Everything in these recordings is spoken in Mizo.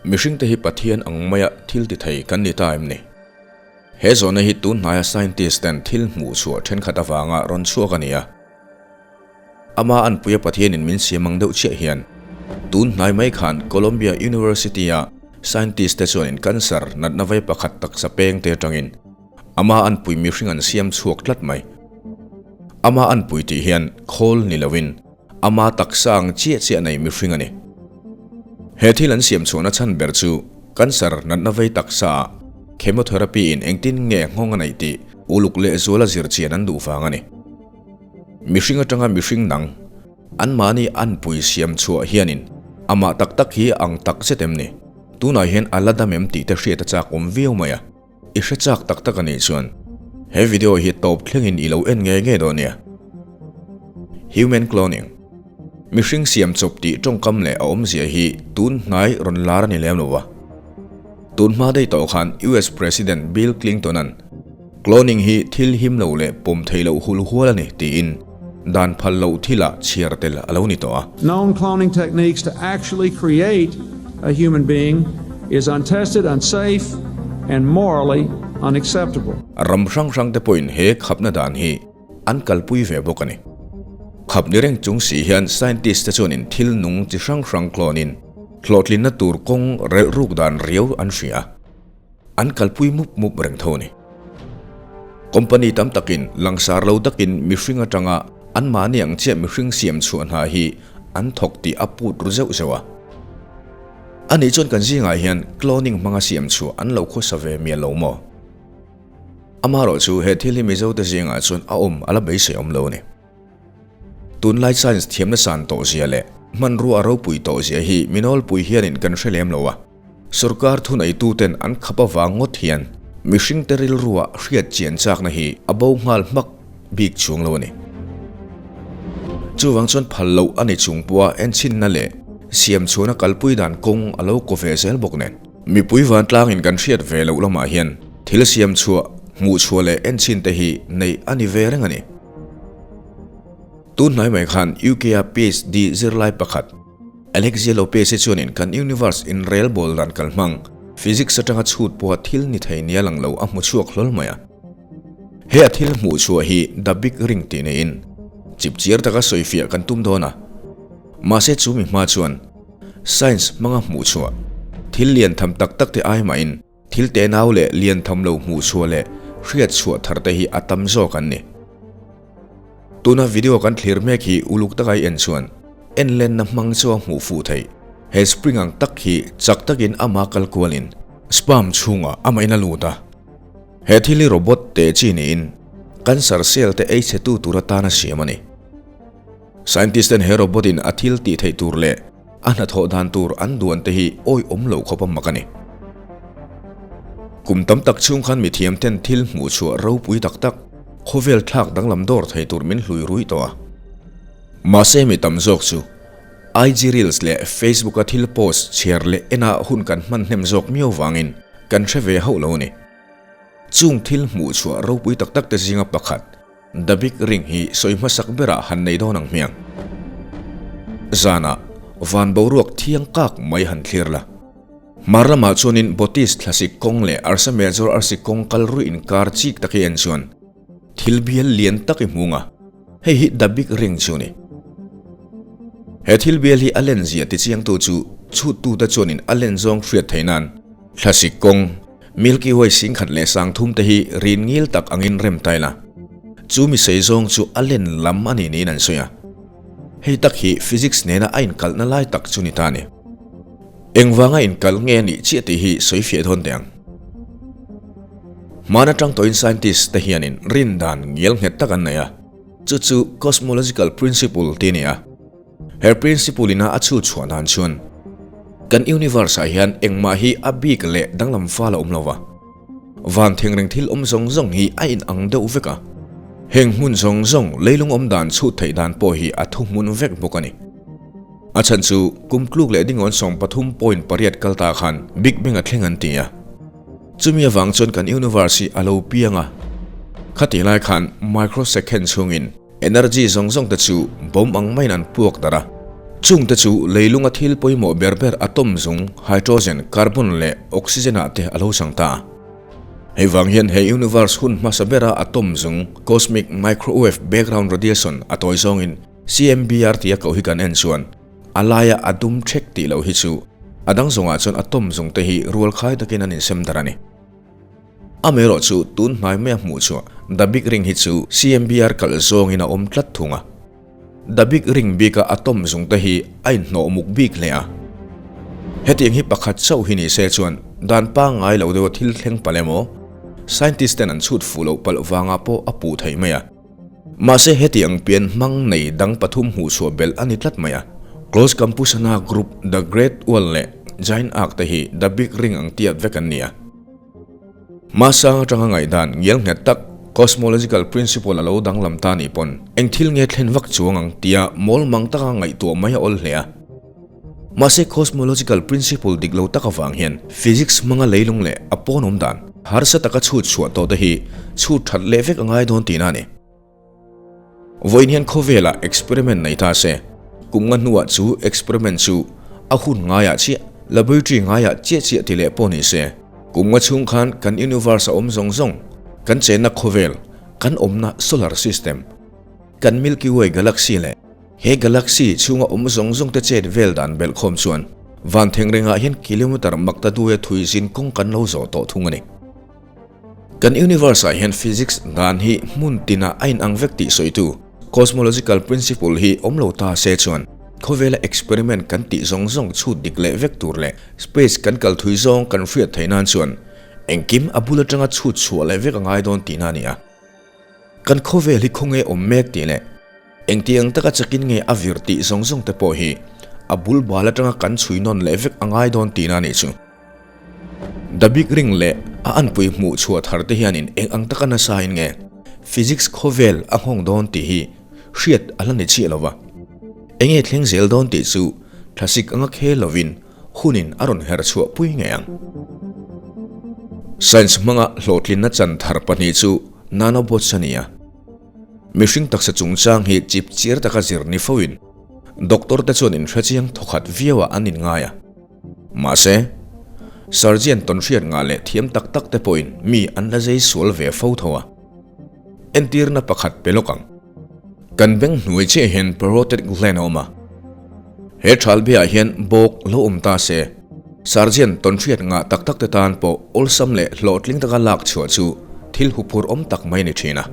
Mihringte hi Pathian ang maia thil ti thei kan ni ta em ni? He zawhna hi tun hnaia scientist ten thil hmuh chhuah thenkhat avanga rawn chhuak a ni a. Ama anpuia Pathianin min siam ang deuh chiah hian tun hnai mai khan Columbia University-a scientist te chuanin cancer natna vei pakhat taksa peng te atangin ama anpui mihring an siam chhuak tlat mai. Ama anpui tih hian khawl ni loin ama taksa ang chiah chiah nei mihring a ni. He thil an siam chhuahna chhan ber chu cancer natna vei taksaah chemotherapy in engtin nge nghawng a neih tih uluk lehzuala zirchian an duh vang a ni. Mihring atanga mihring dang, anmahni anpui siam chhuah hianin amah tak tak hi ang tak zet em ni? Tunah hian a la dam em tih te hriat a chak awm viau mai a, i hre chak tak tak a nih chuan he video hi tawp thlengin i lo en ngei ngei dawn nia. Human Cloning, Mihring siam chawp tih tawngkam leh a awmzia hi tun hnai rawn lar a ni lem lo va. Tun hma daih tawh khan US President Bill Clinton-a'n Cloning hi thil him lo leh pawm theih loh hul hual a ni tiin dan phal loh thilah chhiar tel a lo ni tawh a. Known cloning techniques to actually create a human being is untested, unsafe and morally unacceptable. Ram hrang hrang te pawhin he khapna dan hi an kalpui ve bawk a ni. Khap ni reng chung si hian scientist te chuanin thil nung chi hrang hrang clone-in hlawhtlinna tur kawng relh ruk dan riau an hria a. An kalpui mup mup reng tho a ni. Company tam takin langsar lo takin mihring atanga anmahni ang chiah mihring siam chhuah hna hi an thawk tih a put ru zeuh zeuh a. Anih chuan kan zingah hian cloning hmanga siam chhuah an lo khawsa ve mial lo maw? Amaherawh chu he thil hi Mizote zingah chuan a awm a la beisei awm lo a ni. Tunlai science thiamna san tawh zia leh hmanrua a ropui tawh zia hi minawlpui hianin kan hre lem lo a. Sorkar thuneituten an khap avang ngawt hian mihringte rilrua hriat chian chakna hi a bo nghal hmak bik chuang lo a ni. Chuvang chuan phal loh a ni chung pawha enchinna leh siam chhuahna kalpui dan kawng a lo kaw ve zel bawk nen. Mipui vantlangin kan hriat ve loh lamah hian thil siam chhuah, hmuh chhuah leh enchinte hi neih a ni ve reng a ni. Tun hnai mai khan UK-a PhD zirlai pakhat, Alexia Lopez-i chuanin kan universe in rel bawl dan kal hmang, physics atanga chhut pawha thil ni thei nia lang lo a hmu chhuak hlawl mai a. He a thil hmuh chhuah hi The Big Ring tih neiin chipchiar taka sawifiah kan tum dawn a. Mahse chu mi hma chuan science hmanga hmuh chhuah thil lian tham tak tak te ai mahin thil tenau leh lian tham lo hmuh chhuah leh hriat chhuah thar te hi a tam zawk an ni. Tuna video kan thlir mek hi uluk taka i en chuan en lenna hmang chu a hmuh fuh theih. He spring ang tak hi chak takin ama kal kualin sperm chhungah amah in a lut a. He thil hi robot te chi niin cancer cell te ei chhe tu tur atana siam a ni. Scientist ten he robot in a thil tih theih tur leh a hnathawh dan tur an duan te hi awihawm lo khawp a mak a ni. Kum tam tak chhung khan mithiam ten thil hmuh chhuah ropui tak tak khawvel thlak danglam dawr thei tur min hlui rui tawh a. Mahse mi tam zawk chu IG Reels leh Facebook a thil post chhiar leh ena hun kan hman hnem zawk miau vangin kan hre ve hauh lo a ni. Chung thil hmuh chhuah ropui tak tak te zinga pakhat The Big Ring hi sawi hmasak berah han nei dawn ang hmiang. Zanah van boruak thiang kak mai han thlir la. Hmar lamah chuanin Botis thlasik kawng leh Arsa Major arsi kawng kal ruih inkar chik tak hi en chuan thil bial lian tak i hmung a, hei hi The Big Ring chu a ni. He thil bial hi a len zia tichiangtu chu chhuttute chuanin a len zawng hriat theih nan thlasik kawng, Milky Way singkhat leh sangthum te hi rin ngil tak angin rem ta ila, chu mi sei zawng chu a len lam a ni niin an sawi a. Hei tak hi physics nena a inkalhna lai tak chu ni ta a ni. Engvanga inkalh nge a nih chiah tih hi sawi fiah dawn teh ang. Hmaan atang tawhin scientist te hianin rin dan ngial nghet tak an nei a, chu chu cosmological principle tih a ni a. He principle ina a chhut chhuah dan chuan kan universe ah hian engmah hi a bik leh danglam fal a awm lo va, van thengreng thil awm zawng zawng hi a in ang deuh vek a, heng hmun zawng zawng leilung awm dan chhut theih dan pawh hi a thuhmun vek bawk a ni. A chhan chu kum tluk leh dingawn 13.8 kal ta khan Big Bang a thleng an ti a, chumi avang chuan kan universe hi a lo piang a, khatih lai khan microsecond chhungin Energy zawng zawng te chu bomb ang maiin an puak darh a. Chungte chu leilunga thil pawimawh ber ber atom zung, hydrogen, carbon leh oxygen ah te a lo chang ta a. Hei vang hian he universe hun hmasa bera atom zung, cosmic microwave background radiation, a tawi zawngin CMBR tia koh hi kan en chuan a laia a dum thek tih loh hi chu a dang zawngah chuan atom zung te hi rualkhai takin an insem darh a ni. Amaherawh chu tun hnai maia hmuh chhuah The Big Ring hi chu CMBR kalh zawngin a awm tlat thung a. The Big Ring bika atom zung te hi a inhnawh muk bik hle a. Hetiang hi pakhat chauh hi ni se chuan dan pangngai lo deuha thil thleng palh emaw, scientist ten an chhut fuh loh palh vangah pawh a puh theih mai a. Mahse hetiang pian hmang nei dang pathum hmuh chhuah belh a ni tlat mai a. Close Campusana Group, The Great Wall leh Giant Ark te hi The Big Ring ang tiat vek an ni a. Hmasang atanga ngaihdan ngial nghet tak cosmological principle a lo danglam ta nih pawn eng thil nge thlen vak chuang ang tia mawl mang taka ngaihtuah mai a awl hle a. Mahse cosmological principle dik lo tak avang hian physics hmanga leilung leh a pawn awm dan harsa taka chhut chhuah tawh te hi chhut that leh vek a ngai dawn tihna a ni. Vawiin hian khawvelah experiment nei ta se, kum nga hnuah chu experiment chu a hun ngaiah chiah, laboratory ngaiah chiah chiah ti leh pawh ni se, kum nga chhung khan kan universe a awm zawng zawng, kan chenna khawvel, kan awmna solar system, kan Milky Way galaxy leh he galaxy chhunga awm zawng zawng te chet vel dan belhkhawm chuan van thengrengah hian kilometer makta duaia thui zin kawng kan lo zawh tawh thung a ni. Kan universe-ah hian physics dan hi hmun tinah a inang vek tih sawitu cosmological principle hi awm lo ta se chuan khawvela experiment kan tih zawng zawng chhut dik leh vek tur leh space kan kal thui zawng kan hriat theih nan chuan engkim a bul atanga chhut chhuah leh vek a ngai dawn tihna a ni a. Kan khawvel hi khawnge awm mek tih leh engtiang taka chakin nge a vir tih zawng zawng te pawh hi a bul bal atanga kan chhui nawn leh vek a ngai dawn tihna a nih chu. The Big Ring leh a anpui hmuh chhuah thar te hianin eng ang taka nasa in nge physics khawvel a nghawng dawn tih hi hriat a la ni chiah lo va. Enge thleng zel dawn tih chu thlasik anga khel lovin hunin a rawn her chhuah pui ngei ang. Science hmanga hlawhtlinna chan thar pahnih chu nanobots a ni a. Mihring taksa chungchang hi chip chiar taka zir ni foin doctor te chuan inhrechiang thawkhat viauah an inngai a. Mahse, Surgeon tawnhriat ngah leh thiam tak tak te pawhin mi an la zei sual ve fo tho a. Entirna pakhat pe lawk ang. Kan beng hnuai chiah hian parotid gland a awm a. He thalbe-ah hian bawk lo awm ta se, Surgeon tawnhriat ngah tak tak te tan pawh awlsam leh hlawhtling taka lak chhuah chu thil huphur awm tak mai a ni thin a.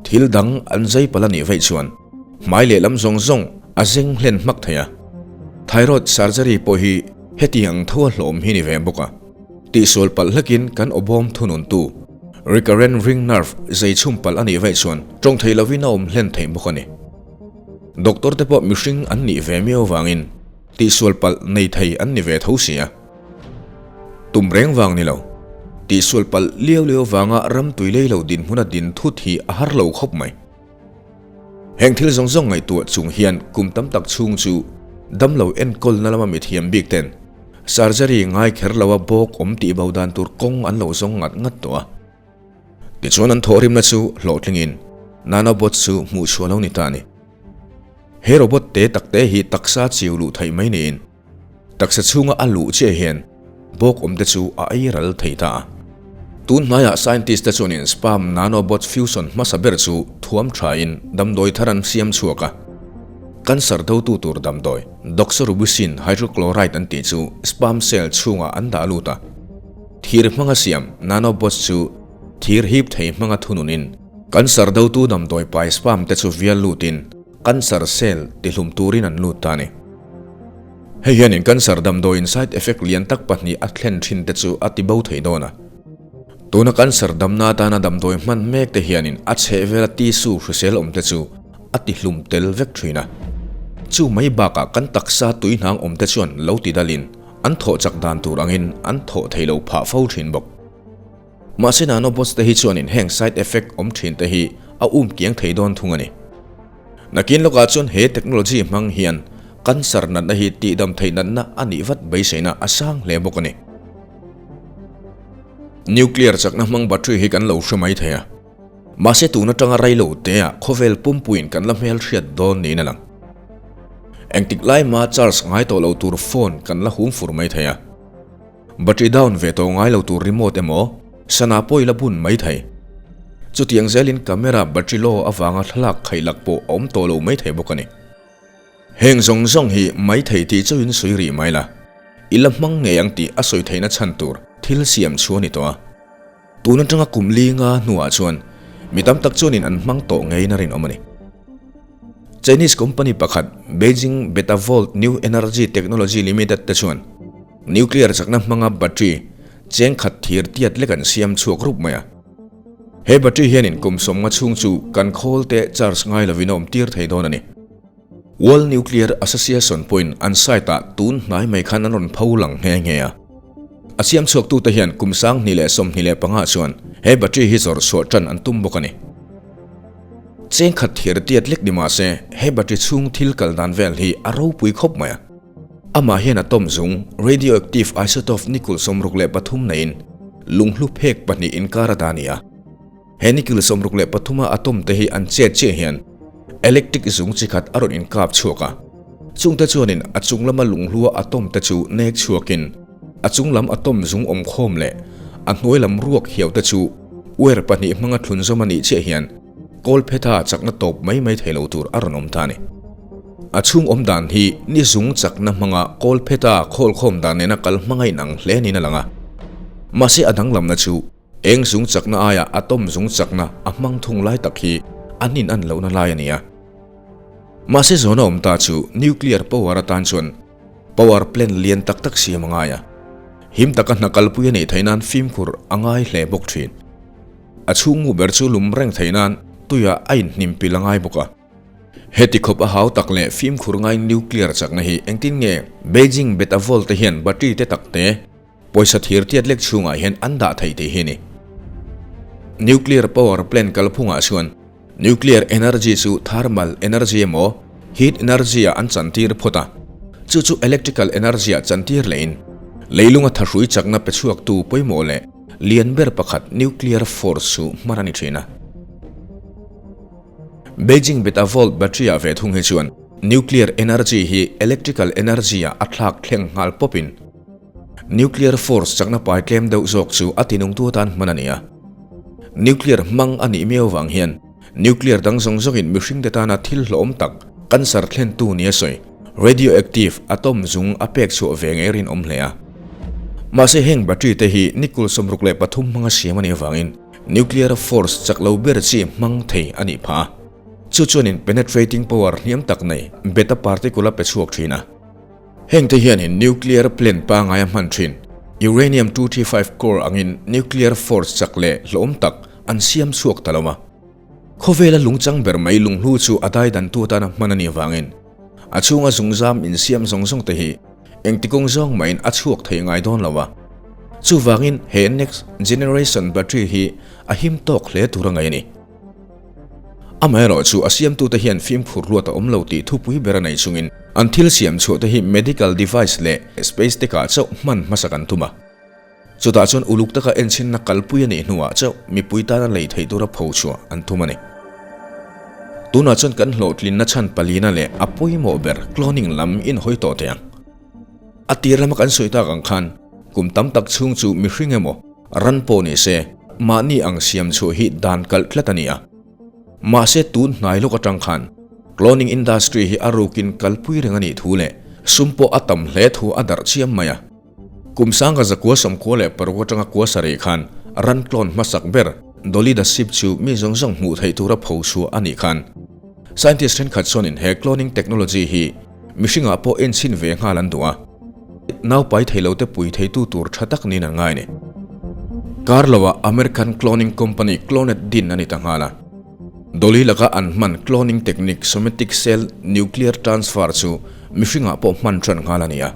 Thil dang an zei palh a nih vaih chuan hmai lehlam zawng zawng a zeng hlen hmak thei a. Thyroid surgery pawh hi heti ang tho a hlawm hi ni ve bawk a. Tihsual palh hlakin kan awbawm thununtu recurrent ring nerve zei chhum palh a nih vaih chuan tawng thei lovin a awm hlen theih bawk a ni. Doctor te pawh mihring an nih ve miau vangin tihsual palh nei thei an ni ve tho si a. Tum reng vang ni lo. Tihsual palh liau liau vanga ram tui lei lo dinhmuna din thut hi a har lo khawp mai. Heng thil zawng zawng ngaihtuah chung hian kum tam tak chhung chu damlo enkawlna lama mithiam bik ten surgery ngai kher loa bawk awm tih bo dan tur kawng an lo zawng ngat ngat tawh a. Tichuan an thawhrimna chu hlawhtlingin nanobot chu hmuh chhuah lo ni ta a ni. He robot te takte hi taksa chiu luh theih mai niin Taksa chhunga a luh chiah hian bawk awmte chu a ei ral thei ta a. Tun hnaiah scientist te chuanin sperm nanobot fusion hmasa ber chu thuam thain damdawi thar an siam chhuak a. Cancer dotu tur damdawi doxorubicin hydrochloride an tih chu sperm cell chhungah an dah lut a. Thir hmanga siam nanobots chu thir hip thei hmanga thununin cancer dotu damdawi pai sperm te chu vial lutin Cancer cell tihlum turin an lut ta a ni. Hei hianin cancer damdawiin side effect lian tak pahnih a thlen thin te chu a ti bo thei dawn a. Tuna cancer damna atana damdawi hman mek te hianin a chhehvela tissue hrisel awm te chu a tihlum tel vek thin a. Chu mai bakah kan taksa tuihnang awm te chuan lo ti dalin an thawh chak dan tur angin an thawh thei lo phah fo thin bawk. Mahse nanobots te hi chuanin heng side effect awm thin te hi a um kiang thei dawn thung a ni. Nakin lawkah chuan he technology hmang hian cancer natna hi tihdam theih natna a nih vat beiseina a sang hle bawk a ni. Nuclear chakna hmang battery hi kan lo hre mai thei a. Mahse tun atanga rei lo te ah khawvel pumpuiin kan la hmelhriat dawn niin a lang. Engtik lai mah charge ngai tawh lo tur phone kan la hum fur mai thei a. Battery down ve tawh ngai lo tur remote emaw sana pawh i la bun mai thei. Chutiang zelin camera battery low avanga thlalak khaih lak pawh a awm tawh lo mai thei bawk a ni. Heng zawng zawng hi mai thei tih chauhin sawi rih mai la, i la hmang ngei ang tih a sawi theihna chhan tur thil siam chu a ni tawh a. Tun atanga kum li nga hnuah chuan mi tam tak chuanin an hmang tawh ngeiin a rinawm a ni. Chinese company pakhat Beijing Betavolt New Energy Technology Limited te chuan nuclear chakna hmanga battery cheng khat thir tiat lek an siam chhuak rup mai a. He battery hianin kum sawmnga chhung chu kan khawl te charge ngai lovin a awm tir thei dawn a ni. World Nuclear Association pawhin an site-ah tun hnai mai khan an rawn pho lang nghe nghe a. A siam chhuaktute hian kum 2025 chuan he battery hi zawrh chhuah tan an tum bawk a ni. Cheng khat thir tiat lek ni mah se he battery chhung thil kal dan vel hi a ropui khawp mai a. Amah hian atom zung, radioactive isotope nickel 63 neiin lunghlu phek pahnih inkar a dah a ni a. He nickel 63 a atom te hi an chet chiah hian electric zung chi khat a rawn inkap chhuak a. Chungte chuanin a chung lama lunghlua atom te chu nek chhuakin a chung lam atom zung awm khawm leh a hnuai lam ruak hiau te chu wire pahnih hmanga thlun zawm a nih chiah hian kawl phetha chakna tawp mai mai thei lo tur a rawn awm ta a ni. A chhung awm dan hi ni zung chakna hmanga kawl phetha khawl khawm dan nena kal hmanga inang hle niin a lang a. Mahse a danglamna chu Eng zung chakna aia atom zung chakna a hmang thung lai tak hi an in an lohna lai a ni a. Mahse zawhna awm ta chu nuclear power atan chuan power plant lian tak tak siam a ngai a. Him taka hna kalpui a neih theih nan fimkhur a ngai hle bawk thin. A chhungmu ber chu lum reng theih nan tuiah a inhnim pil a ngai bawk a. Heti khawp a hau tak leh fimkhur ngai nuclear chakna hi engtin nge Beijing Betavolt te hian battery te tak te Pawisa thir tiat lek chhungah hian an dah theih tih hi a ni. Nuclear power plant kalphungah chuan nuclear energy chu thermal energy emaw heat energy ah an chantir phawt a, chu chu electrical energy ah chantir lehin leilunga thahrui chakna pe chhuaktu pawimawh leh lian ber pakhat nuclear force chu hman a ni thin a. Beijing Betavolt battery ah ve thung hi chuan nuclear energy hi electrical energy ah a thlak thleng nghal pawpin, Nuclear force chakna pai tlem deuh zawk chu a tinungtu atan hman a ni a. Nuclear hmang a nih miau vang hian nuclear dang zawng zawngin mihringte tana thil hlawhawm tak cancer thlentu nia sawi radioactive atom zung a pek chhuah ve ngei rinawm hle a. Mahse heng battery te hi nickel 63 hmanga siam a nih avangin nuclear force chak lo ber chi hmang thei a nih phah a. Chu chuanin penetrating power hniam tak nei beta particle a pe chhuak thin a. Hengte hianin nuclear plant pangaia hman thin uranium 235 core angin nuclear force chak leh hlawm tak an siam chhuak ta lo a. Khawvela lungchang ber mai lunghlu chu a daidantu atana hman a nih avangin a chhunga zungzam insiam zawng zawng te hi engtikawng zawng mahin a chhuak thei ngai dawn lo a. Chuvangin he next generation battery hi a him tawk hle tur a ngaih a ni. Amaherawhchu a siamtute hian fimkhur luat a awm lo tih thupui ber a nei chungin an thil siam chhuahte hi medical device leh space tech-ah chauh hman hmasak an tum a. Chutah chuan uluk taka enchhinna kalpui a nih hnuah chauh mipui tana lei theih tura pho chhuah an tum a ni. Tunah chuan kan hlawhtlinna chhan palina leh a pawimawh ber cloning lam inhawi tawh teh ang. A tir lama kan sawi tak ang khan kum tam tak chhung chu mihring emaw, ran pawh ni se, mahni ang siam chhuah hi dan kalh tlat a ni a. Mahse tun hnai lawk atang khan cloning industry hi a rukin kalpui reng a nih thu leh sum pawh a tam hle thu a darh chiam mai a. Kum sangha zakua sawmkua leh paruk atanga kua sarih khan ran clone hmasak ber Dolly the Sheep chu mi zawng zawng hmuh theih tura pho chhuah a nih khan scientist thenkhat chuanin he cloning technology hi Mihringah pawh enchhin ve nghal an duh a, naupai thei lote pui theitu tur tha tak niin an ngai a ni. Kar loah American cloning company Cloned din a ni ta nghal a. Dolly laka an hman cloning technique somatic cell nuclear transfer chu mihringah pawh hman tan nghal a ni a.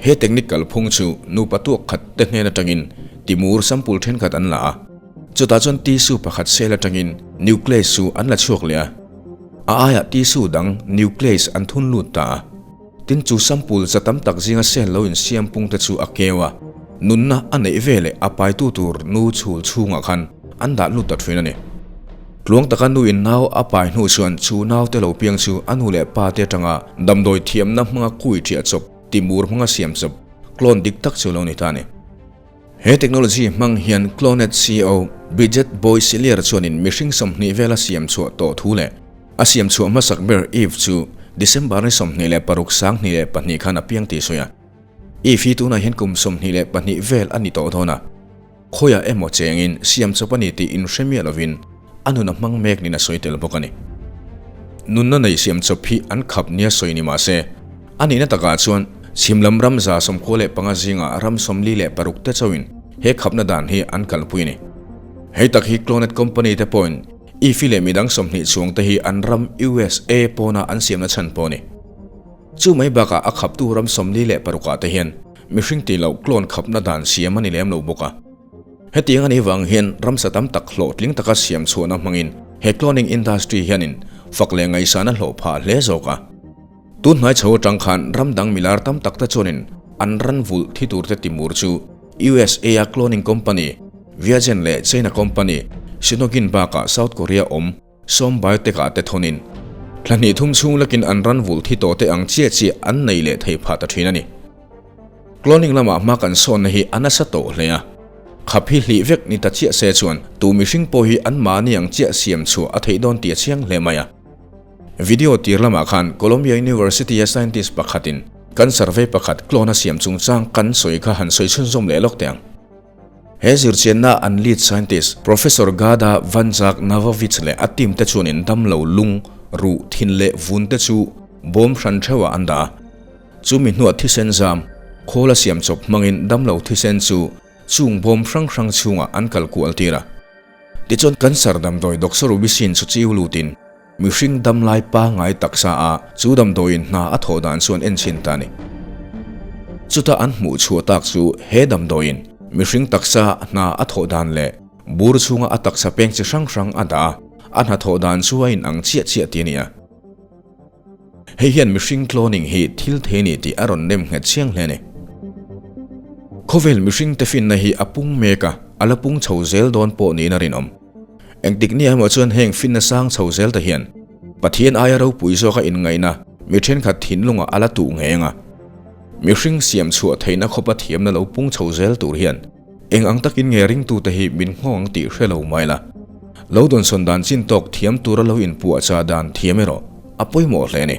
He technique kalphung chu nupa tuak khat te hnen atangin timur sample thenkhat an la a. Chutah chuan tissue pakhat cell atangin nucleus chu an la chhuak leh a. A aiah tissue dang nucleus an thun lut ta a. Tin chu sample za tam tak zinga cell lo insiam pung te chu a keu a, nunna a neih ve leh a paitu tur nu chhul chhungah khan an dah lut ta thin a ni. Tluang taka nu in nau a pai hnu chuan chu naute lo piang chu a nu leh pa te atanga damdawi thiamna hmanga kui ṭiah chawp, timur hmanga siam chawp, clone dik tak chu lo ni ta a ni. He technology hmang hian Clonet ceo Bridget Boisselier chuanin mihring 20 vela siam chhuah tawh thu leh a siam chhuah hmasak ber Eve chu December ni 26 2002 khan a piang tih sawi a. Eve hi tunah hian kum 22 vel a ni tawh dawn a, khawiah emaw chengin siam chawp a ni tih inhre miah lovin a nun a hmang mek niin a sawi tel bawk a ni. Nunna nei siam chawp hi an khap nia sawi ni mah se, a nihna takah chuan chhim lam ram 95 zingah ram 46 te chauhin he khapna dan hi an kalpui a ni. Hei tak hi Clonet Company te pawhin Ifi leh midang 20 chuang te hi an ram USA pawna an siamna chhan pawh a ni. Chu mai bakah a khaptu ram 46 ah te hian mihring tih loh clone khapna dan siam a ni lem lo bawk a. Hetiang a nih vang hian ramsa tam tak hlawhtling taka siam chhuahna hmangin he cloning industry hianin fak leh ngaihsan a hlawh phah hle zawk a. Tun hnai chho atang khan ram dang milar tam tak te chuanin an ran vulh thi tur te timur chu USA a cloning company Viagen leh China company Sinogene bakah South Korea awm Sawm Biotech ah te thawnin thla hnih thum chhung lakin an ran vulh thi tawh te ang chiah chiah an nei leh thei phah ta thin a ni. Cloning lamah hma kan sawnna hi a nasa tawh hle a, khap hi hlih vek ni ta chiah se chuan tu mihring pawh hi an mahni ang chiah siam chhuah a theih dawn tih a chiang hle mai a. Video tir lamah khan Columbia University a scientist pakhatin cancer vei pakhat clone a siam chungchang kan sawi kha han sawi chhunzawm leh lawk teh ang. He zirchianna an lead scientist Professor Gada Vanzak Navovich leh a team te chuanin damlo lung, ruh, thin leh vun te chu bawm hran theuhah an dah a. Chumi hnuah thisen zam, khawl a siam chawp hmangin damlo thisen chu chung bawm hrang hrang chhungah an kal kual tir a. Tichuan cancer damdawi doxorubicin chu chiu lutin Mihring damlai pangngai taksa a chu damdawiin hna a thawh dan chuan en chhin ta a ni. Chuta an hmuh chhuah tak chu he damdawiin mihring taksa hna a thawh dan leh bur chhunga a taksa peng chi hrang hrang a dah a, a hna thawh dan chu a inang chiah chiah tih a ni a. Hei hian mihring cloning hi thil thei a ni tih a rawn nem nghet chiang hle a ni. Khawvel mihringte finna hi a pung mek a, a la pung chho zel dawn pawh niin a rinawm. Engtik nia emaw chuan heng finna sang chho zel te hian Pathian aia ropui zawka inngaihna mi thenkhat thinlungah a la tuh ngei ang a. Mihring siam chhuah theihna khawpa thiamna lo pung chho zel tur hian eng ang takin nge ringtute hi min nghawng ang tih hre lo mai la. Lo dawnsawn dan chin tawk thiam tura lo inpuahchah dan thiam erawh a pawimawh hle a ni.